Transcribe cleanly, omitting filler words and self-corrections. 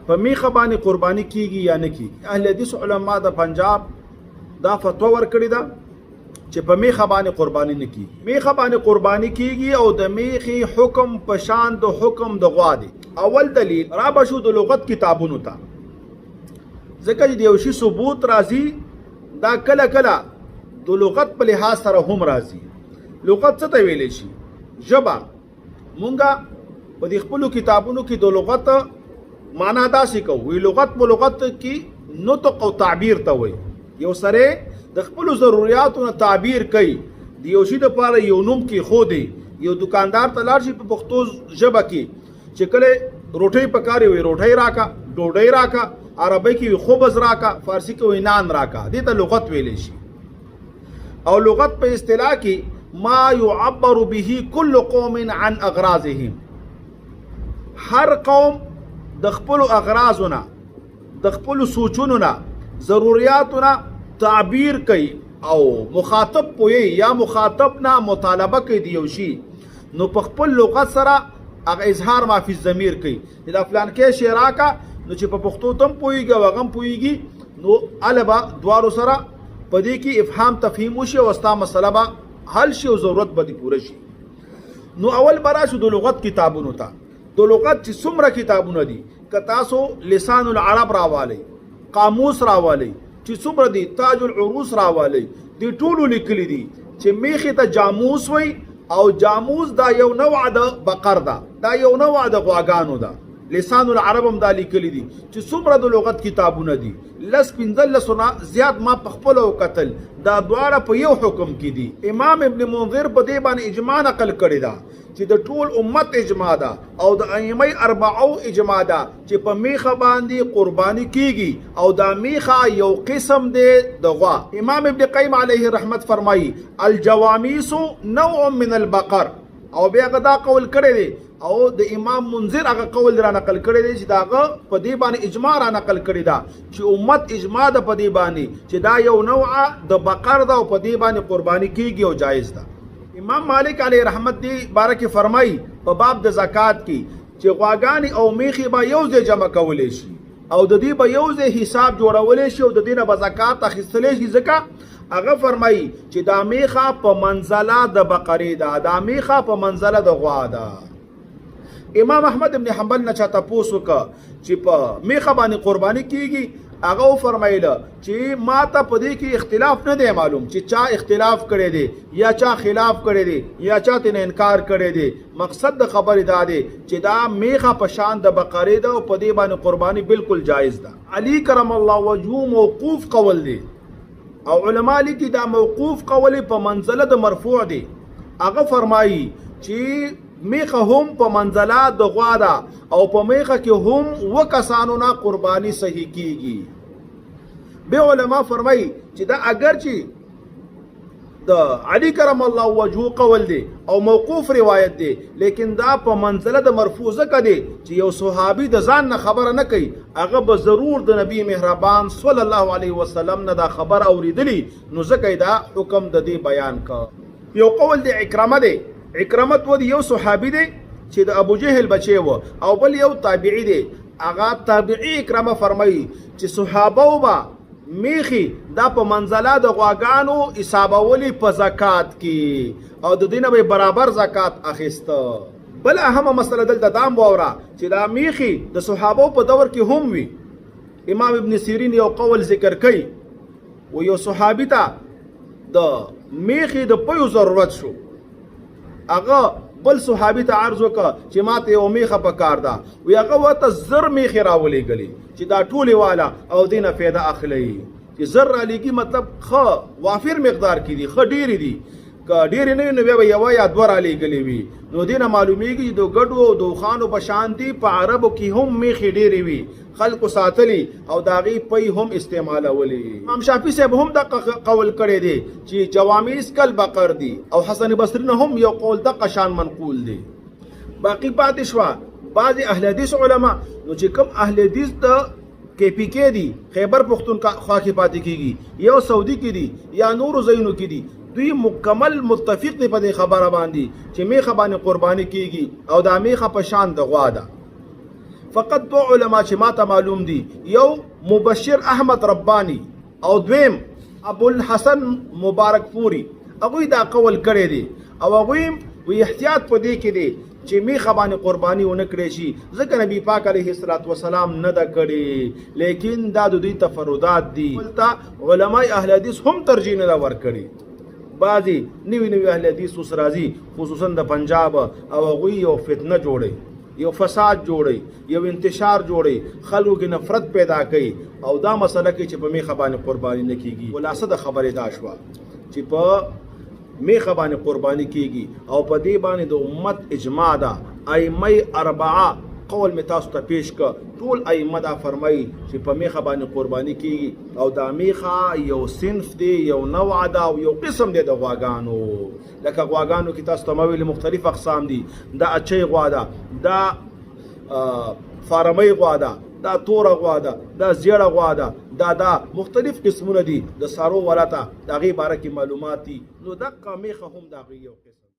په میخه باندې قرباني کیږي یا نه کیږي؟ اهل حدیث علما د پنجاب دا فتوا ورکړې ده چې په میخه باندې قرباني نه کیږي. میخه باندې قرباني کیږي او د میخې حکم په شان د حکم د غوا دی. اول دلیل را بشو د لغت کتابونو ته، ځکه چې د یو شي ثبوت راځي دا کله کله د لغت په لحاظ سره هم راځي. لغت څه ته ویلی شي؟ ژبه. مونږه په دې خپلو کتابونو کې د لغت معنا داسې کوو، وی لغت په لغت کې نطق او تعبیر ته وایي. یو سره د خپلو ضروریاتو نه تعبیر کوي، د یو شي دپاره یو نوم کېښودی. یو دکاندار ته لاړ شي په پښتو ژبه کې چې کله روټۍ پکاري وي روټۍ راکه، ډوډۍ راکه، عربۍ کې وي خبز راکه، فارسي کې وي نان راکه، دې ته لغت ویلی شي. او لغت په اصطلاح کې ما يعبر به كل قوم عن اغراضهم، هر قوم د خپل اغراضو نه، د خپل سوچونو نه، ضروریاتو نه تعبیر کوي او مخاطب پوي یا مخاطب نه مطالبه کوي دی یو شي، نو په خپل لغت سره هغه اظهار ما فی الضمیر کوي چې دا فلان کې شی راکا، نو چې په پښتو تم پويږي او هغه پويږي، نو البا دوارو سره په دې کې افهام تفهیم وشي او ستا مسله به حل شي او ضرورت به دې پوره شي. نو اول به راشو د لغت کتابونو ته. د لغت چې څومره کتابونه دي، که تاسو لسان العرب راوالئ، قاموس راوالئ، چې څومره دي، تاج العروس راوالئ، دې ټولو لیکلي دي چې میخې ته جاموس وایي، او جاموس دا یو نوع د بقر ده، دا یو نوع د غواګانو ده. لسان العرب هم دا لیکلي دي. چې څومره د لغت کتابونه دي، لس پنځلسو نه زیات ما په خپله وکتل، دا دواړه په یو حکم کې دي. امام ابن منذر په دې باندې اجماع نقل کړې ده چې د ټول امت اجماع ده او د ائمه اربعو اجماع ده چې په میخه باندې قرباني کیږي، او دا میخه یو قسم دی د غوا. امام ابن قیم علیه رحمت فرمایي الجوامیس نوع من البقر، او بیا هغه دا قول کړی دی او د امام منذر هغه قول را نقل کړی دی چې داغه په دې باندې اجماع را نقل کړی ده چې امت اجماع ده په دې باندې چې دا یو نوع د بقر ده او په دې باندې قرباني کیږي او جایز ده. امام مالک علیه رحمت دی باره کې فرمایي په باب د زکات کې چې غواګانې او میخې به یو ځای جمع کولی شي او د دې به یو ځای حساب جوړولی شي او د دې نه به زکات اخیستلی شي، ځکه هغه فرمایي چې دا میخه په منزله د بقرې ده، دا میخه په منزله د غوا ده. امام احمد ابن حنبل نه چا تپوس وکړ چې په میخه باندې قرباني کیږي، هغه وفرمایله چې ما ته په دې کې اختلاف نه دی معلوم چې چا اختلاف کړی دی یا چا خلاف کړی دی یا چا ترې انکار کړی دی. مقصد د خبرې دا دی چې دا میخه په شان د بقرې ده او په دې باندې قرباني بالکل جایز ده. علی کرم الله وجهه موقوف قول دی او علما لیکي دا موقوف قول په منزله د مرفوع دی. هغه فرمایي چې میخه هم په منزله د غوا ده او په میخه کې هم و کسانو نه قرباني صحیح کیږي. به علما فرمایي چې دا اگر چې د علی کرم الله وجهه قول دی او موقوف روایت دی، لیکن دا په منزله د مرفوع ځکه دی چې یو صحابي د ځان نه خبره نه کوي، هغه به ضرور د نبی مهربان صلی الله علیه وسلم نه دا خبره اوریدلی، نو ځکه دا حکم د دې بیان کړ. یو قول دی عکرمه دی، عکرمه تو دی یو صحابي دی چې د ابو جهل بچی و، او بل یو تابعی دی. هغه تابعی عکرمه فرمایي چې صحابه به میخي دا په منزله د غواګانو حسابولې په زکات کې او د دینه به برابر زکات اخیسته. بل اهمه مسله دلته دام واوره چې دا میخي د صحابو په دور کې هم وي. امام ابن سیرین یو قول ذکر کوي، و یو صحابي ته د میخي د پیو ضرورت شو، هغه بل صحابي ته عرض وکړ چې ماته یو میخه په کار ده، وی هغه ورته 1000 میخې راولېږلې چې دا ټولې واله او دې نه فایده اخلئ. چې 1000 رالیږي مطلب ښه وافر مقدار کې دي، ښه ډېرې دي، که ډېرې نه وي نو بیا به یوه یا دوه رالیږلې وي. نو دې نه معلومیږي چې د ګډو او د اوښانو په شان دي په عربو کې هم میخې ډېرې وي، خلکو ساتلې او د هغې پی هم استعمالولې. امام شافعي صاحب هم دقه قول کړی دی چې جوامیس کل بقر دي، او حسن بصري نه هم یو قول دقه شان منقول دی. باقي پاتې شوه بعضې اهل حدیث علما، نو چې کوم اهل حدیث د کې پی کې دي، خیبر پښتونخوا کې پاتې کیږي، یو سعودي کې دي یا نورو ځایونو کې دي، دوی مکمل متفق دي په دې خبره باندې چې میخه باندې قرباني کیږي او دا میخه په شان د غوا ده. فقط دوه علما چې ماته معلوم دي، یو مبشر احمد ربانی او دویم ابو الحسن مبارک پوری، هغوی دا قول کړی دی او هغوی وی احتیاط په دې کې دی چې میخه باندې قرباني ونه کړی شي، ځکه نبی پاک علیه الصلاة والسلام نه ده کړې. لیکن دا د دوی تفردات دي، دلته علماء اهل حدیث هم ترجیح نه ده ورکړې. بعضې نوي نوي اهل حدیث اوس راځي، خصوصا د پنجاب، او هغوی یو فتنه جوړوي، یو فساد جوړي، یو انتشار جوړي، خلکو کې نفرت پیدا کوي او دا مسله کې چې په میخه باندې قرباني نه کیږي. خلاصه د خبرې دا شوه چې په میخه باندې قرباني کیږي او په دې باندې د امت اجماع ده. ائمه اربعه قول می تاسو ته پیش ک، ټول ائمه دا فرمایي چې په میخه باندې قرباني کیږي او دا میخه یو صنف دی، یو نوع ده او یو قسم دی د غواګانو. لکه غواګانو کې تاسو ته ما ویل مختلف اقسام دي، دا اچۍ غوا ده، دا فارمۍ غوا ده، دا توره غوا ده، دا زیړه غوا ده، دا مختلف قسمونه دي د سارو والا ته د هغې باره کې معلومات دي. نو دقه میخه هم د هغې یو قسم.